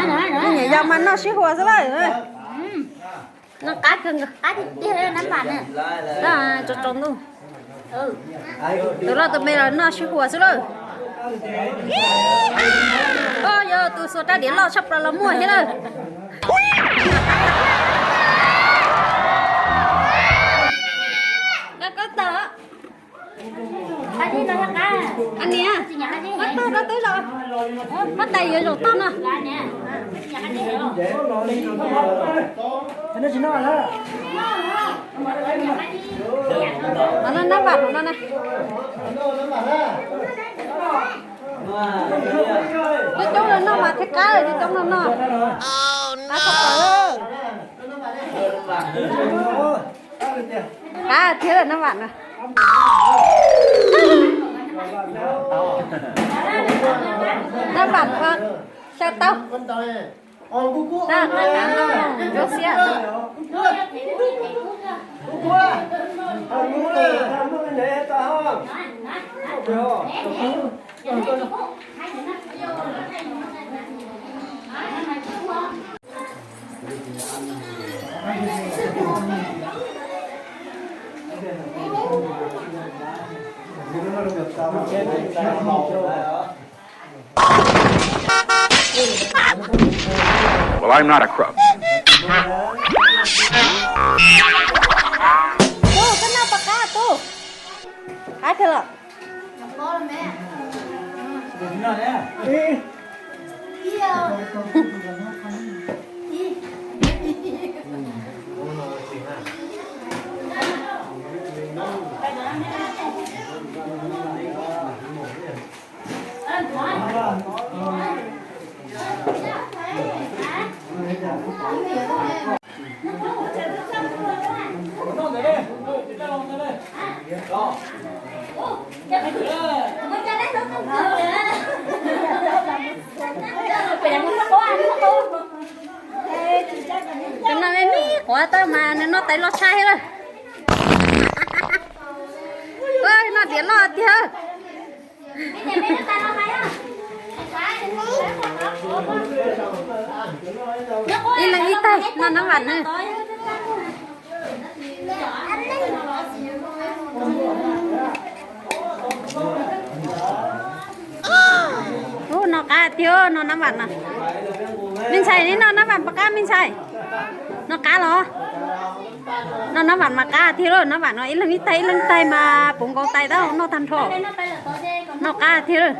Nyiam yos mas noj sib huas xwb lawm. Noj qab kawg, qab tiag tiag nab vam na. Tsaus tsaus ntuj. Tus loj tus me los noj sib huas xwb lawm. Koj yog tus xuas rab diav loj tshaj plaws los muaj thiab lawm. Koj tau. Niam, pab tag rau tub los, pab tais yuav zaum tag no. Nab vam no na. Coob coob los noj mas thiaj qab, coob coob los noj. Qab tshaj plaws. Qab thiab lawm nab vam no. Nab vam xyaw tau. Tab tab kav no ntsuab xiab. Well, I'm not a crook. Tub, koj noj puas qab tub? Qab kawg los. Cov no me me quav tau mas nws noj tais loj tshaj thiab lawm. Noj diav loj tiag. Ib leeg ib tais noj nab vam na. Ub, noj qab tiag, noj nab vam no. Me ntxhais, neb noj nab vam puas qab me ntxhais? Noj qab los? Noj nab vam mas qab tiag lauj, nab vam no ib leeg ib tais ib leeg ib tais mas puv nkaus tais tau noj tag nrho. Noj qab tiag lauj.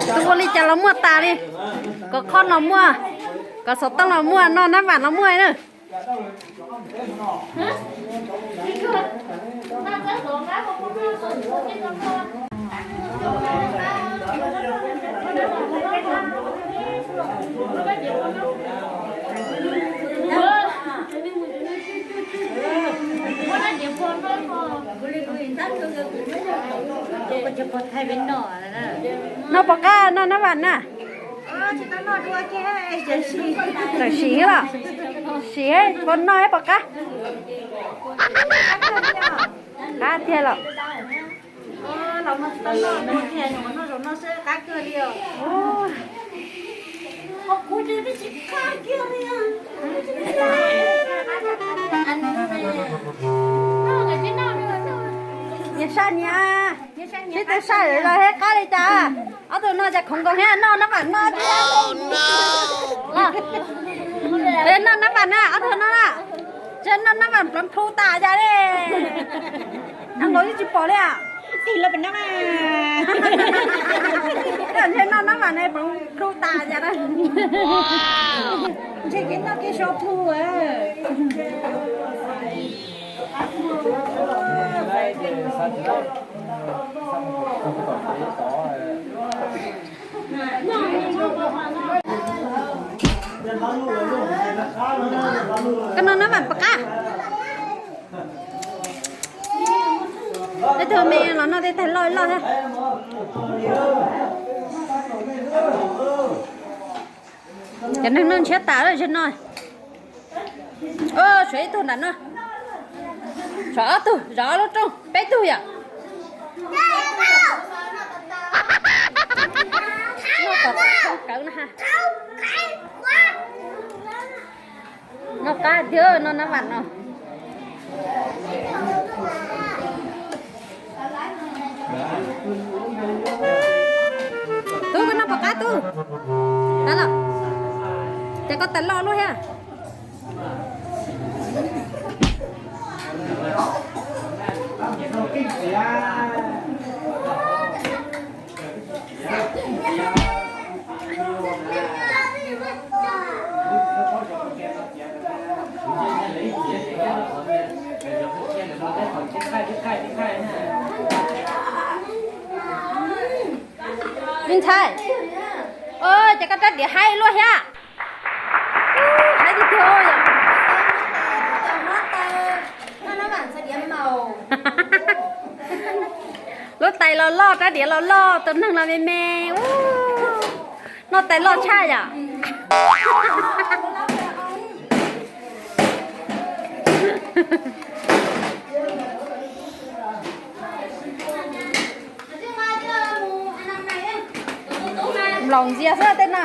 Tus ua li cas los muaj tas li, kom khob los muaj, kom xov tooj los muaj, noj nab vam los muaj na. Noj puas qab noj nab vam na? Tam sim los, sim puas noj puas qab? Qab tiag los. Niag sab niag, sib tw sab los thiab qab li cas? Ob tug no cas khoov nkaus thiab, noj nab vam no tiag. Noj nab vam na, ob tug no na. Tseem noj nab vam pleev plhu tas cas li. Noj nkaus yeej tsis pom li. Tig los pem no. Ntshe noj nab vam ne pleev plhu tas cas na. Ntshe kev noj kev so plhu. Koj noj nab vam puas qab? Ib tug me los noj tej tais loj loj thiab. Cov neeg noj ntshiab tas lawm zaum no. Tshuav ib tug nram no. Zov ob tug, zov lub rooj, peb tug yom. Noj kom tau kawv na ha. Noj qab tiag, noj nab vam no. Tub, koj noj puas qab tub? Qab los? Ces koj tais loj luaj thiab. Me ntxhais, ces koj rab diav haib luaj thiab. Haib tiag tiag yom. Lub tais los loj, rab diav los loj, tus neeg los me me. Noj tais loj tshaj yom. Nplaum ntxiag xwb tej no.